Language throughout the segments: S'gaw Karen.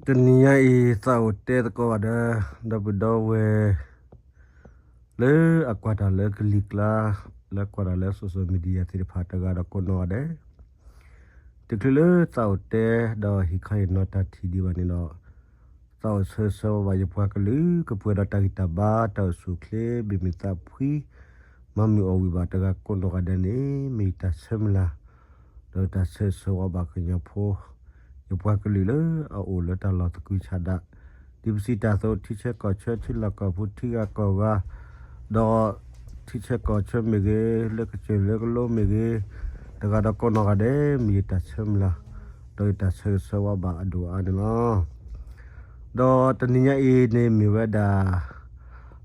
တနံၤညါအံၤ သးအိၣ်တဲသကိးဘၣ်ဒီး ဒီပုၢ်ဒီဝဲၢ် လၢအကွၢ်တၢ်လၢကလံၤကျါ လၢကွၢ်တၢ်လၢ social media သ့ၣ်တဖၣ်တဂၤဒီးကိးနီၢ်ဂၤဒဲး, တချုးလၢသးအိၣ်တဲဒီးဟ့ၣ်ခီဟ့ၣ်နီၤတၢ်ထံၣ်ဒံးဘၣ်န့ၣ်ဒီး သးအိၣ်ဆၢဂ့ၤဆၢဝါဘၣ်ယပှၤကလုာ် ကပှဲၤဒီးတၢ်ဂံၢ်တၢ်ဘါ တၢ်အိၣ်ဆူၣ်အိၣ်ချ့ ဘၣ်မုာ်သးဖှံ မၤမုာ်အီၣ်ဝံၣ်ဘၣ်တဂၤကိးနီၢ်ဂၤဒဲးန့ၣ် မ့ၢ်ယတၢ်ဆၢမုၢ်လၢ် ဒီးတၢ်ဆၢဂ့ၤဆၢဝါဘၣ်ကညီဖိ ယပှၤကလုာ်လၢအအိၣ်လၢတၢ်လီၢ်သကုၤဆးဒး, ဒ်ပစံးတၢ်အသိး ထံဆၢကီၢ်ဆၢ ထံလီၢ်ကီၢ်ပူၤ ထံဂၤကီၢ်ဂၤ, ဒီးထံဆၢကီၢ်ဆၢမ့ၢ်ဂ့ၤ, လၢကစၢၢ်လၢကလိမ့ၢ်ဂ့ၤ, တဂၤဒီးကိးနီၢ်ဂၤဒဲး မ့ၢ်ယတၢ်ဆၢမုၢ်လၢ် ဒီးယတၢ်ဆၢဂ့ၤဆၢဝါဘၣ်အဒိၣ်အါန့ၣ်လီၤ. ဒီးတနံၤညါအံၤန့ၣ်မ့ၢ်ဝဲဒၣ်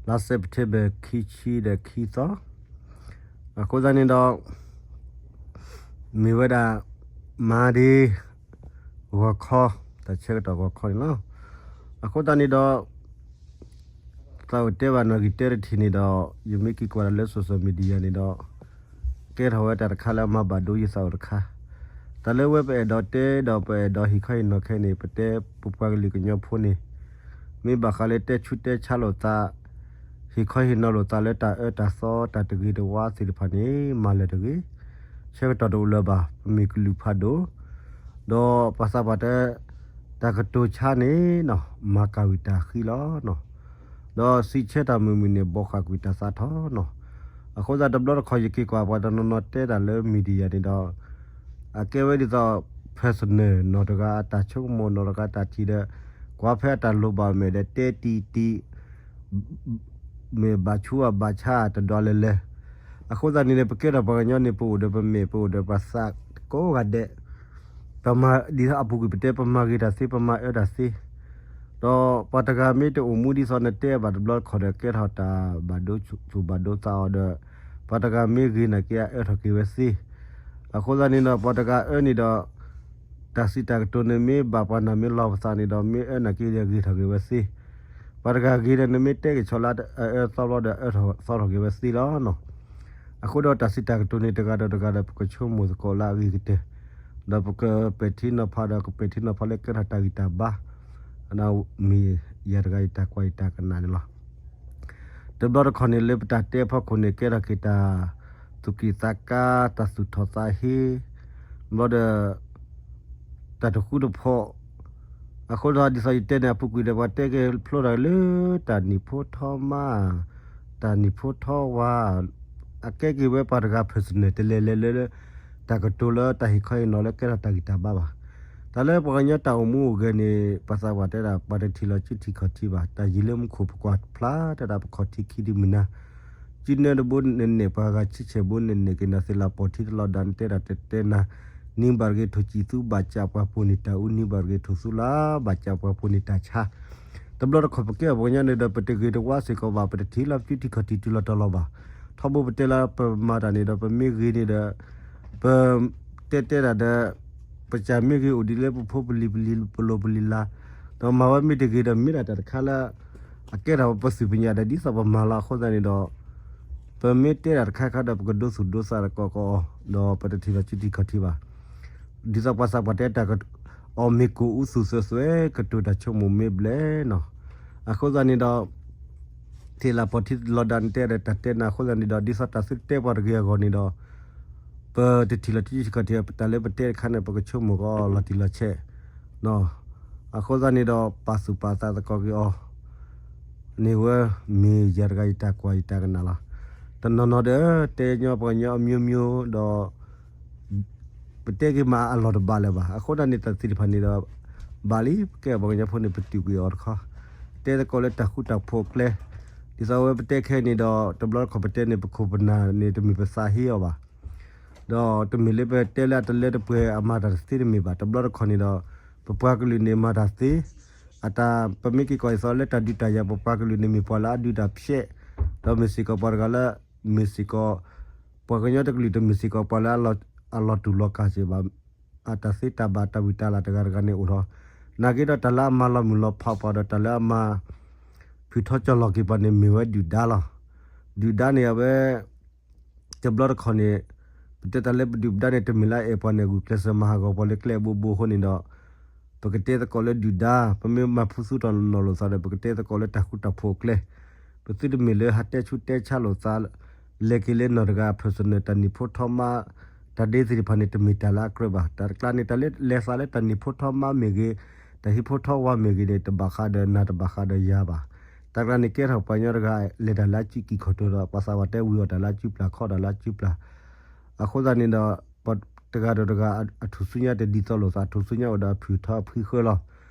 လါ September ခံဆံဒီးခံသီ, အဃိသတးန့ၣ်ဒီး မ့ၢ်ဝဲဒၣ် Monday ဂီၤခီ, တၢ်ဆၢကတီၢ်ဂီၤခီန့ၣ်လီၤ. အဃိသတးန့ၣ်ဒီး သးအိၣ်တဲဘၣ်နီၢ်ဂံၢ်တဲတထံၣ်န့ၣ်ဒီး ယမ့ၢ်က့ၤကွၢ်တၢ်လၢ social media န့ၣ်ဒီး ကဲထီၣ်ဝဲတၢ်တခါလၢအမၤဘၣ်ဒိယသးအိၣ်တခါ, တၢ်လၢဝဲပအဲၣ်ဒိးတဲဒီးပအဲၣ်ဒိးဟ့ၣ်ခီဟ့ၣ်နီၤခဲအံၤန့ၣ် ပတဲပပှၤကလုာ်ကညီဖိန့ၣ် မ့ၢ်ဘၣ်ဃးလၢတဲဆူးတဲဆါလိာ်သး, ဟ့ၣ်ခီဟ့ၣ်နီၤလိာ်သးလၢတၢ်အၢတၢ်သီ တၢ်တဂ့ၤတဝါသ့ၣ်တဖၣ်န့ၣ် မၤလၢၤတဂ့ၤ, ဆၢကတီၢ်တအိၣ်လၢၤဘၣ်, ပမ့ၢ်ကလုာ်ဖးဒိၣ်, ဒီးပှၤသးပှၢ်တဲ တၢ်ကတိၤဆါန့ၣ်နီၤ မၤကၤဝံၤတၢ်ဃံလီၤနီၤ, ဒီးစံးဆၢတၢ်မုာ်မုာ်န့ၣ် ဘီဃၣ်ကွံာ်တၢ်သးထီၣ်နီၤ. အဃိသတးတဘျီတခီၣ် ယက့ၤကွၢ်ပှၤတနီၤနီၤတဲတၢ်လၢ media န့ၣ်ဒီး အကဲဝဲဒ်သိး personal နီၢ်တဂၤအတၢ်ဆိကမိၣ် နီၢ်တဂၤအတၢ်ထံၣ်ဒီး ကွၢ်ဖဲအတၢ်လိၣ်ဘၣ်မဲာ်ဒီးတဲတံၢ်တံၢ် မ့ၢ်ဘၣ်ဆူးဘၣ်ဆါတဒွးလဲၣ်လဲၣ်. အဃိသတးန့ၣ် ပကဲထီၣ်ပှၤကညီန့ၣ် ပအိၣ်ဒီးပမဲာ် ပအိၣ်ဒီးပသးကိးဂၤဒဲး, ပမၤဒ်သိးအပူၤကွံာ် ပတဲပမၤဂ့ၤတၢ်သ့ ပမၤအၢတၢ်သ့, ဒီးပှၤတဂၤမ့ၢ်တအိၣ်မူဒ်သိးနတဲဘၣ်တဘျီတခီၣ်ဒီး ကဲထီၣ်တၢ်ဘၣ်ဒိသူၣ်ဘၣ်ဒိသးအီၤဒီး ပှၤတဂၤမ့ၢ်ဂ့ၤနာ်က့ အအၢထီၣ်က့ၤဝဲသ့. အဃိသတးန့ၣ်ဒီး ပှၤတဂၤအၢန့ၣ်ဒီး တၢ်စံးတၢ်ကတိၤန့ၣ်မ့ၢ်ဘၣ်ပှၤနၢ်မ့ၢ်လီၤပသးန့ၣ်ဒီး မ့ၢ်အၢနာ်က့ဒီး ဂ့ၤထီၣ်က့ၤဝဲသ့. ပှၤတဂၤဂ့ၤဒီး နမ့ၢ်တဲက့ၤဆီလၢအအၢသီဘျီဒီး အအၢသီထီၣ်က့ၤဝဲသ့လီၤနီၤ. အဃိဒီးတၢ်စံးတၢ်ကတိၤန့ၣ် တဂၤဒီးတဂၤဒီး ပကဆိကမိၣ်သကိးလၢအဂ့ၤကတၢၢ်, ဒီးပကပဲာ်ထံနီၤဖးဒီး ကပဲာ်ထံနီၤဖးလၢကဲထီၣ်တၢ်ဂံၢ်တၢ်ဘါ, မ့ၢ်ယၤတဂၤယတၢ်ကွၢ်ယတၢ်ကနၣ်န့ၣ်လီၤ. တဘျီတခီၣ်န့ၣ် လၢပတၢ်တဲအဖီခိၣ်န့ၣ် ကဲထီၣ်က့ၤတၢ်သူၣ်က့ၣ်သးကါ, တၢ်သူၣ်ထီၣ်သးဟ့, ဘျီဒီး တၢ်တဃူတဖိး, အဃိဒီးဒ်သိးယတဲန့ၣ် အပူၤကွံာ်ဒီး ပှၤတဲက့ၤဖျိတၢ်လၢ တၢ်နံၣ်ဖိထီမး, တၢ်နံၣ်ဖိထီဝါ, အကဲက့ၤဝဲပှၤတဂၤ personal တလဲၤလဲၤလၢ တၢ်ကတိၤလၢတၢ်ဟ့ၣ်ခီဟ့ၣ်နီၤလၢကဲထီၣ်တၢ်ဂံၢ်တၢ်ဘါဘၣ်. တၢ်လၢပှၤကညီတၢ်အိၣ်မူအိၣ်ဂဲၤန့ၣ် ပှၤသးပှၢ်တဲဒၣ် ပှၤတထံၣ်လီၤစုထံၣ်ခီၣ်ထံးဘၣ်, တၢ်ယံၤလၢမူခိၣ်ပကွၢ်ဖျါတဲဒၣ် ပခီၣ်ထံးခံဒုမုၢ်နၤ ကၠံနၢတဘိနနဲၣ် ပှၤဂၤဆံဆဲၣ်ဘိနနဲၣ်က့ၤနၤ သ့ၣ်လၣ်ပီၢ်ထံတလီၤဒၣ် နတဲဒၣ်တတဲနၤ, နံၤဘၣ်တဂ့ၤ ထိၣ်ကံၢ်သူဘၣ်စးပှၤပိာ်န့ၢ်တၢ်အူ, နံၤဘၣ်တဂ့ၤ ထိၣ်သူလၢဘၣ်စးပှၤပိာ်န့ၢ်တၢ်ဆါ. တဘျီတခီၣ်ပကဲပှၤကညီန့ၣ်ဒီး ပတဂ့ၤတဝါစ့ၢ်ကီးဘၣ်, ပတထံၣ်လီၤစုထံၣ်ခီၣ်ထံးတုၤလီၤတီၤလီၤဘၣ်. ထီဘိပတဲလၢပမၤတၢ်န့ၣ်ဒီး ပမ့ၢ်ဂ့ၤန့ၣ်ဒီး ပတဲတဲဒၣ်ဒီး ပစၢ်မ့ၢ်ဂ့ၤအိၣ်ဒ်လၢပဖိပလံၤပလံၤပလိၤပလံၤလါ, ဒီးမၤဝဲမ့ၢ်တဂ့ၤဒီး မ့ၢ်ဒၣ်တၢ်တခါလၢ အကဲထီၣ်ပသုးပညၣ်ဒီး ဒ်သိးပမၤလီၤအဃိသတးန့ၣ်ဒီး ပမ့ၢ်တဲဒၣ်တခါခါဒီး ပကဒိသူၣ်ဒိသးတကီၢ်ကီၢ်အီၤ, ဒီးပတထံၣ်လီၤစုထံၣ်ခီၣ်ထံးဘၣ်. ဒ်သိးပှၤသးပှၢ်တဲတၢ် အီၣ်မ့ၤကိၢ်အူသူၣ်သွဲၣ်သွဲၣ် ကတိၤတၢ်ဆိကမိၣ်မ့ၢ်ဘျဲၣ်နီၤ. အဃိသတးန့ၣ်ဒီး ထံၣ်လၢပီၢ်ထံတလီၤဒၣ် နတဲဒီးတၢ်တဲနၤအဃိသတးန့ၣ်ဒီး ဒ်သိးတၢ်သုတတဲပှၤတဂ့ၤအဂီၢ်န့ၣ်ဒီး ပတထံၣ်လီၤစုထံၣ်ခီၣ်ထံး ပတၢ်လၢပတဲတခါန့ၣ် ပကဆိကမိၣ်ကီးလီၤတံၢ်လီၤဆဲး အဃိသတးန့ၣ်ဒီး ပာ်သူၣ်ပာ်သးသကိးက့ၤအီၤန့ၣ်ဝဲ မ့ၢ်ယၤတဂၤယတၢ်ကွၢ်ယတၢ်ကနၣ်လီၤ. တနီၤနီၤဒီး တဲညီပှၤကညီအမျိုးမျိုးဒီး ပတဲက့ၤမးအလီၢ်တဘၣ်လၢၤဘၣ်. အဃိသတးန့ၣ် တၢ်သ့ၣ်တဖၣ်န့ၣ်ဒီး ဘၣ်လံ ပကဲပှၤကညီဖိန့ၣ် ပတုာ်ကွံာ်အီၤတခီ, တဲသကိးလၢတၢ်ဃူတၢ်ဖိးအကျဲ, ဒ်သိးဝဲပတဲခဲအံၤန့ၣ်ဒီး တဘျီတခီၣ်ပတဲန့ၣ် ပခိၣ်ပနၢ်န့ၣ် တမ့ၢ်ပသးဟ့အီၤဘၣ်. ဒီးတမ့ၢ်လၢပတဲလၢအတလၢတပှဲၤအမၤတၢ်တသ့တမ့ၢ်ဘၣ်. တဘျီတခီၣ်န့ၣ်ဒီး ပပှၤကလုာ်န့ၣ်မၤတၢ်သ့, အတၢ်ပမ့ၢ်က့ၤကွၢ်အသးလၢတၢ်ဒုးတၢ်ယၤ ပပှၤကလုာ်န့ၣ်မ့ၢ်ပှၤလၢအဒုးတၢ်ဖျဲး, ဒီးမ့ၢ်စ့ၢ်ကီးပှၤတဂၤလၢ မ့ၢ်စ့ၢ်ကီး ပှၤကညီတကလုာ်တမ့ၢ်စ့ၢ်ကီးပှၤလၢ အလီၤတူၢ်လီၤကာ်စ့ၢ်ဘၣ်, အတၢ်သ့တၢ်ဘၣ်တၢ်ဝံၣ်တၢ်လၢ်တဂၤတဂၤန့ၣ်အိၣ်ထီၣ်, နာ်က့ဒီးတၢ်လၢအမၤလီၤမုၢ်လီၤဖးပှၤဒီးတၢ်လၢအမၤ ဖုၣ်ထီၣ်ကၠီၣ်လီၤက့ၤပှၤန့ၣ်မ့ၢ်ဝဲဒုၣ်ဒါလီၤ. ဒုၣ်ဒါန့ၣ်အဝဲ တဘျီတခီၣ်န့ၣ် ပတဲတၢ်လၢပဒုၣ်ပဒါန့ၣ် တမ့ၢ်လၢအအဲၣ်ပှၤန့ၣ် ဂုာ်ကျဲးစၢးမၤဟးဂီၤပှၤလၢကျဲအဘိဘိအဃိန့ၣ်ဒီး ပကတဲသကိးလၢဒုၣ်ဒါ, ပမ့ၢ်မၤဖုသူၣ်ထီၣ်နီၢ်လိာ်သးဒီး ပကတဲသကိးလၢတၢ်ဃူတၢ်ဖိးအကျဲ, ပသုတမ့ၢ်လၢဟးတဲဆူၣ်တဲဆါလိာ်သး, လဲၤက့ၤလၢနီၢ်တဂၤ personal တၢ်နံၤဖိထီမါ, တၢ်ဒ်သ့ၣ်တဖၣ်န့ၣ် တမ့ၢ်တၢ်လၢအကြၢးဘၣ်. တၢ်တကျါန့ၣ် တၢ်လၢလဲၤသးလၢတၢ်နံၤဖိထီမါမ့ၢ်ဂ့ၤ, တၢ်ဟံးဖိထီဝါမ့ၢ်ဂ့ၤန့ၣ် တဘၣ်ဃးဒီးနၤ တဘၣ်ဃးဒီးယၤဘၣ်. တၢ်တကျါန့ၣ် ကဲထီၣ်ပှၤကညီတဂၤ လဲၤတၢ်လၢအစုကံၢ်ခီၣ်ထံးဒီး ပှၤသးပှၢ်တဲဝံၤအီၤတၢ်လၢအစုပျၢ် ခီၣ်တၢ်လၢအစုပျၢ်. အဃိသတးန့ၣ်ဒီး ပှၤတဂၤဒီးတဂၤ အထူၣ်စုညါတဒ်သိးလိာ်သး, အထူၣ်စုညါအိၣ်ဒီးအဖုၣ်ထီအဖုဃၢလီၤ.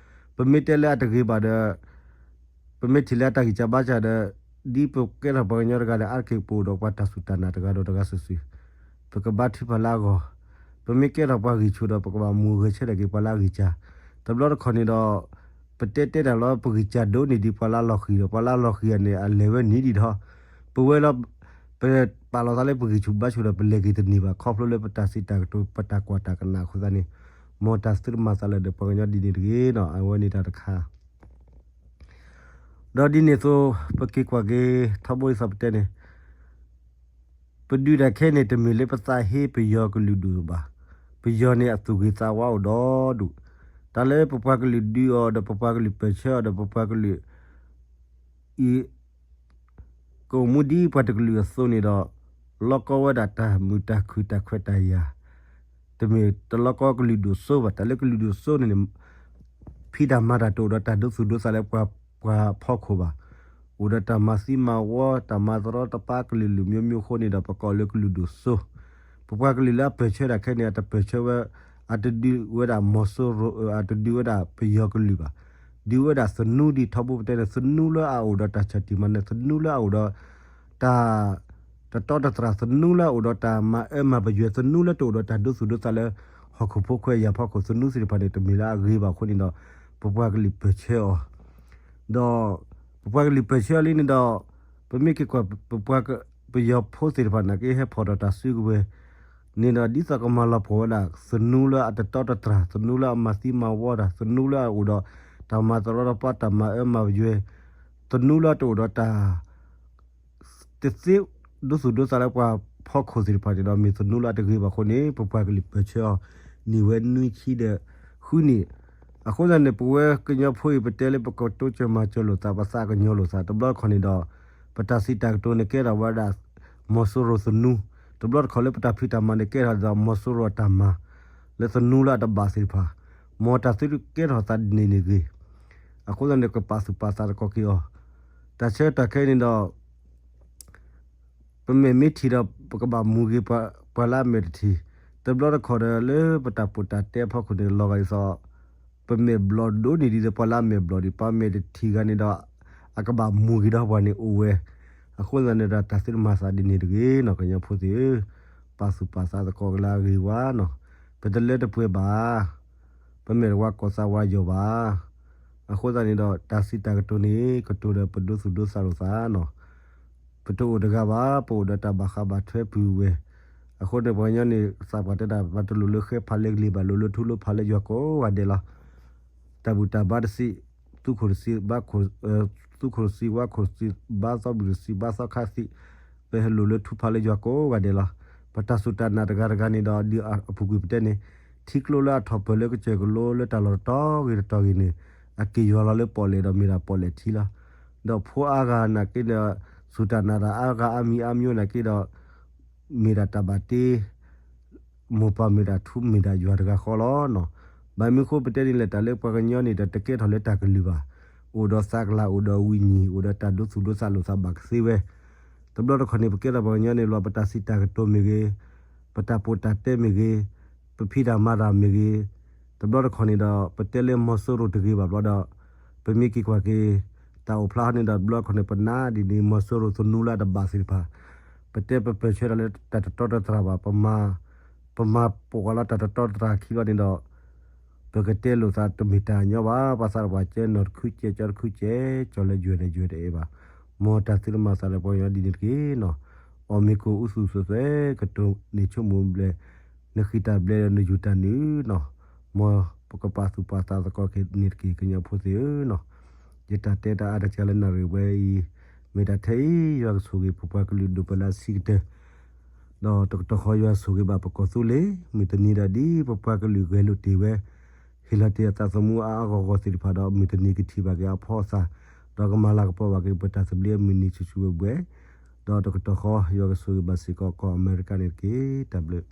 ပမ့ၢ်တဲလၢအတဂ့ၤဘၣ်ဒီး ပမ့ၢ်ထံၣ်လၢအတၢ်ဂံၢ်စၢ်ဘါစၢ်ဒီး ဒ်ပကဲထီၣ်ပှၤကညီတဂၤဒီး အါတက့ၢ်ပအိၣ်ဒီးပှၤတၢ်စူၢ်တၢ်နာ်တဂၤဒီးတဂၤစုာ်စုာ်, ပကဘါထုကဖၣ်လၢအဂီၢ်, ပမ့ၢ်ကဲထီၣ်ပှၤဂံၢ်ဆူၣ်ဒီး ပကဘၣ်မူဂဲၤဆၢထၢၣ်က့ၤပှၤလၢအဂံၢ်စၢ်. တဘျီတခီၣ်န့ၣ်ဒီး ပတဲတဲတၢ်လီၤ ပဂံၢ်စၢ်ဒိၣ်န့ၢ်ဒံးပှၤလၢအလီၤဃံၤဒီး ပှၤလၢအလီၤဃံၤဧါန့ၣ် အလဲၤဝဲနံၤဒံးဒီး ပဝဲလီၤ ပပာ်လီၤသးလၢပဂံၢ်ဆူၣ်ဘါဆူၣ်ဒီး ပလဲၤက့ၤတန့ၢ်ဘၣ် ခီဖျိလၢပတၢ်စံးတၢ်ကတိၤ ပတၢ်ကွၢ်တၢ်ကနၣ်အဃိသတးန့ၣ်, မ်တၢ်သုတမၤသးလၢာ်ဒီးပှၤကညီဒ်န့ၣ်တဂ့ၤနီၤ, အဝဲန့ၣ်တၢ်တခါ ဒီးဒ်န့ၣ်အသိး ပက့ၤကွၢ်က့ၤ ထီဘိဒ်သိးပတဲန့ၣ်, ပဒုးတၢ်ခဲအံၤန့ၣ် တမ့ၢ်လၢပသးဟ့ပယီၤကလုာ်ဒူၣ်ဘၣ်. ပယီၤန့ၣ်အသူၣ်ဂ့ၤသးဝါအိၣ်ဒီဒူၣ်, တၢ်လၢပပှၤကလုာ်ဒုးအီၤဒီး ပပှၤကလုာ်ပၢၢ်ဆၢအီၤဒီး ပပှၤကလုာ် အံၤ ကအိၣ်မူဒ်ပှၤတကလုာ်အသိးန့ၣ်ဒီး လီၢ်ကီဝဲဒၣ်တၢ်မုာ်တၢ်ခုၣ်တၢ်ခွဲးတၢ်ယာ်, တမ့ၢ်တလီၢ်ကီကလုာ်ဒူၣ်စိဘၣ်. တၢ်လၢကလုာ်ဒူၣ်စိန့ၣ်န့ၣ် ဖံးတၢ်မၤတၢ်တအိၣ်ဒီးတၢ်ဒိသူၣ်ဒိသးလၢပှၤဖီခိၣ်ဘၣ်. အိၣ်ဒီးတၢ်မၤသံမၤဝီ တၢ်မၤတရီတပါကလုာ်လုာ်မျိုးမျိုးအဃိန့ၣ်ဒီး ပကိးလၢကလုာ်ဒူၣ်စိ. ပပှၤကလုာ်လၢအပၢၢ်ဆၢတၢ်ခဲအံၤန့ၣ် အတပၢၢ်ဆၢဝဲ အတဒုးဝဲဒၣ်မီၤစိရိၤ အတဒုးဝဲဒၣ်ပယီၤကလုာ်ဘၣ်. ဒုးဝဲဒၣ်သနူဒ်ထီဘိပတဲန့ၣ် သနူလၢအအိၣ်ဒီးတၢ်ဆၢၣ်တံၢ်မၤနၢၤ သနူလၢအအိၣ်ဒီး တၢ်တတီတတြၢ် သနူလၢအအိၣ်ဒီးတၢ်မၤအၢမၤပယွဲ သနူလၢတအိၣ်ဒီးတၢ်ဒိသူၣ်ဒိသးလၢ ဟီၣ်ခိၣ်ဖိခွဲးယာ်ဖီခိၣ် သနူသ့ၣ်တဖၣ်န့ၣ်တမ့ၢ်လၢအဂ့ၤဘၣ်အဃိန့ၣ်ဒီး ပပှၤကလုာ်ပၢၢ်ဆၢအီၤ ဒီး ပပှၤကလုာ်ပၢၢ်ဆၢအီၤလံန့ၣ်ဒီး ပမ့ၢ်က့ၤကွၢ် ပပှၤ ပယီၤဖိသ့ၣ်တဖၣ်နာ်က့ ဟဲဖီၣ်ဒီးတၢ်စုကဝဲၤန့ၣ်ဒီး ဒ်သိးကမၤလီၤပှီၢ်ဝဲဒၣ် သနူလၢအတတီတတြၢ် သနူလၢအမၤသံမၤဝီတၢ် သနူလၢအအိၣ်ဒီး တၢ်မၤတရီတပါ တၢ်မၤအၢမၤပယွဲ သနူလၢတအိၣ်ဒီးတၢ် တသ့ဒိသူၣ်ဒိသးလၢပှၤဖီခိၣ်သ့ၣ်တဖၣ်န့ၣ်ဒီး မ့ၢ်သနူလၢအတဂ့ၤဘၣ်အဃိန့ၣ် ပပှၤကလုာ်ပၢၢ်ဆၢအီၤ နံၣ်ဝဲနွံဆံဒီးဃုနံၣ်. အဃိသတးန့ၣ် ပဝဲကညီဖိအံၤ ပတဲလၢပကတိစၢၤမၤစၢၤလိာ်သး ပသးကညီၤလိာ်သး တဘျီတခီၣ်န့ၣ်ဒီး ပတၢ်စံးတၢ်ကတိၤန့ၣ်ကဲထီၣ်ဝဲဒၣ် မီၤစိရိၤသနူ, တဘျီတခီၣ်လၢပတၢ်ဖံးတၢ်မၤန့ၣ်ကဲထီၣ်ဒီး မီၤစိရိၤအတၢ်မၤ လၢသနူလၢအတဘၣ်သ့ၣ်တဖၣ်, မ်တၢ်သုကဲထီၣ်သးဒ်န့ၣ်န့ၣ်ဂ့ၤ. အဃိသတးန့ၣ် ကပာ်သူၣ်ပာ်သးသကိးက့ၤအီၤ တၢ်ဆၢကတီၢ်ခဲအံၤန့ၣ်ဒီး ပမ့ၢ်မ့ၢ်ထံၣ်ဒီး ပကဘၣ်မူဂ့ၤပှၤလၢအမဲာ်တထံၣ်, တဘျီတခီၣ်ဒီးလၢပတၢ်ပီးတၢ်တဲအဖီခိၣ်န့ၣ် လီၤဂာ်ဒ်သိး ပမဲာ်ဘျီၣ်ဒိၣ်န့ၢ်ဒံးဒီးပှၤလၢအမဲာ်ဘျီၣ်ဒံး ပှၤမဲာ်တထံၣ်ဂၤန့ၣ်ဒီး အကဘၣ်မူဂ့ၤဒီးပှၤန့ၣ်အိၣ်ဝဲ. အဃိသတးန့ၣ်ဒီး တၢ်သုတမၤသးဒ်န့ၣ်တဂ့ၤနီၤ ကညီဖိသ့ၣ်ဧၢ, ပာ်သူၣ်ပာ်သးသကိးက့ၤလၢအဂ့ၤဝဲနီၤ, ပတလၢတပှဲၤဘၣ် ပမဲာ်တဝါကိးသးဝါယီၤဘၣ်. အဃိသတးန့ၣ်ဒီး တၢ်စံးတၢ်ကတိၤန့ၣ် ကတိၤဒီးပဒိသူၣ်ဒိသးလိာ်သးနီၤ, ပတအိၣ်တဂၤဘၣ် ပအိၣ်ဒီးတၢ်ဘၣ်ဃးဘၣ်ထွဲပုၢ်ဝဲၢ်. အဃိန့ၣ် ပှၤကညီန့ၣ် သးပှၢ်တဲဒၣ် ပှၤတလိၣ်လၢဃဲဖးလၢကလံၤဘၣ် လိၣ်လၢထူလၢဖးလၢယွၤကိးဂၤဒဲးလီၤ. တၢ်ဘူၣ်တၢ်ဘါတဆံး, သူခိၣ်တဆံး, ဘါခိၣ်, သူခိၣ်တဆံး, ဝါခိၣ်တဆံး, ဘါသီဘူၣ်တဆံး, ဘါသီခါတဆံး, ပဟဲလိၣ်လၢထူဖးလၢယွၤကိးဂၤဒဲးလီၤ. ပတၢ်စူၢ်တၢ်နာ်တဂၤတဂၤန့ၣ်ဒီး ဒ်အပူၤကွံာ်ပတဲန့ၣ် ထံကျိလၢအထီၣ်ပၢၢ်လၢကစၢၢ်ကလိလၢတၢ်လီၢ်တတီၤဂ့ၤတတီၤဂ့ၤန့ၣ် အက့ၤယွၤလီၤလၢပီၣ်လဲၣ်ဒီးမ့ၢ်ဒၣ်ပီၣ်လဲၣ်ထံလီၤ. ဒီးဖိအါဂၤနာ်က့ဒီး စူၢ်တၢ်နာ်တၢ်အါဂၤအါမံၤအါမံၤနာ်က့ဒီး မ့ၢ်ဒၣ်တၢ်ဘၣ်တ့ မိၢ်ပၢ်မ့ၢ်ဒၣ်ထူမ့ၢ်ဒၣ်ယွၤတဂၤဃီလီၤနီၤ. ဘၣ်မနုၤအဃိပတဲန့ၣ်လဲၣ် တၢ်လၢပှၤကညီန့ၣ်ဒီးတကဲထီၣ်လၢတၢ်ကလုၢ်ဘၣ်. အိၣ်ဒီးသးကလၤ အိၣ်ဒီးဝံၤညီၣ် အိၣ်ဒီးတၢ်ဒိသူၣ်ဒိသးလိာ်သးဘၣ်ကသ့ဝဲ. တဘျီတခီၣ်န့ၣ် ပကဲထီၣ်ပှၤကညီန့ၣ်လီၤ ပတၢ်စံးတၢ်ကတိၤမ့ၢ်ဂ့ၤ, ပတၢ်ပီးတၢ်တဲမ့ၢ်ဂ့ၤ, ပဖံးတၢ်မၤတၢ်မ့ၢ်ဂ့ၤ, တဘျီတခီၣ်န့ၣ်ဒီး ပတဲလၢမီၤစိရိၤတဂ့ၤဘၣ်ဘျီဒီး ပမ့ၢ်က့ၤကွၢ်က့ၤ တၢ်အိၣ်ဖျါဟီန့ၣ်ဒီး တဘျီတခီၣ်န့ၣ် ပနာ်ဒ်န့ၣ် မီၤစိရိၤသနူလၢအတဘၣ်သ့ၣ်တဖၣ်, ပတဲပပၢၢ်ဆၢတၢ်လၢတၢ်တတီတတြၢ်ဘၣ်, ပမၤ ပမၤပိာ်ကွၢ်လီၤတၢ်တတီတတြၢ်ခံဘျီန့ၣ်ဒီး ပကတဲလိာ်သးတမ့ၢ်တၢ်ညီဘၣ်, ပှၤသးတပှၢ်ကဲနီၢ်တခုကဲ ကၠီတခုကဲ, ကၠီလၢယွဲၢ်န့ၣ်ယွဲၢ်တအဲၣ်ဘၣ်. မ်တၢ်သုတမၤသးလၢပှၤကညီဒ်န့ၣ်တက့ၢ်နီၤ. အီၣ်မ့ၤကိၢ်အူသူၣ်စဲးသွဲး ကတိၤန့ၢ်ဆိကမိၣ်ဘျဲၣ်, နဃံးတၢ်ဘျဲၣ်ဒီးနယူၤတၢ်နုာ်နီၤ. မ်ပကပာ်သူၣ်ပာ်သးသကိးက့ၤန့ၣ်တက့ၢ် ကညီဖိသ့ၣ်ဧၢနီၤ. ယတၢ်တဲတၢ်အါတက့ၢ်လၢနၣ်ရံၣ်ဝဲအံၤ မ့ၢ်တၢ်ထဲအံၤ ယွၤကဆိၣ်ဂ့ၤပပှၤကလုာ်ဒိၣ်ပှၤလၢအဆံးကတၢၢ် ဒီးတကတီၢ်ဃီယွၤဆိၣ်ဂ့ၤဘၣ်ပကီၢ်သူလ့ၤ မုၢ်တနံၤဒီးဒ်ပပှၤကလုာ်ဂဲၤလိာ်တ့ၢ်ဝဲ, ဟ့ၣ်လီၤတ့ၢ်အသးသမူအါအါဂီၢ်ဂီၢ်သ့ၣ်တဖၣ်ဒီး မုၢ်တနံၤကထံၣ်ဘၣ်က့ၤအဖီအသး, ဒီးကမၤလၤကပီၤဘၣ်က့ၤပတၢ်သဘျ့အမုၢ်နံၤဆူၣ်ဆူၣ်ဝဲဝဲ, ဒီးတကတီၢ်ဃီ ယွၤကဆိၣ်ဂ့ၤဘၣ်စ့ၢ်ကီးကီၢ်အမဲရကၤန့ၣ်တက့ၢ်. တၢ်ဘျုး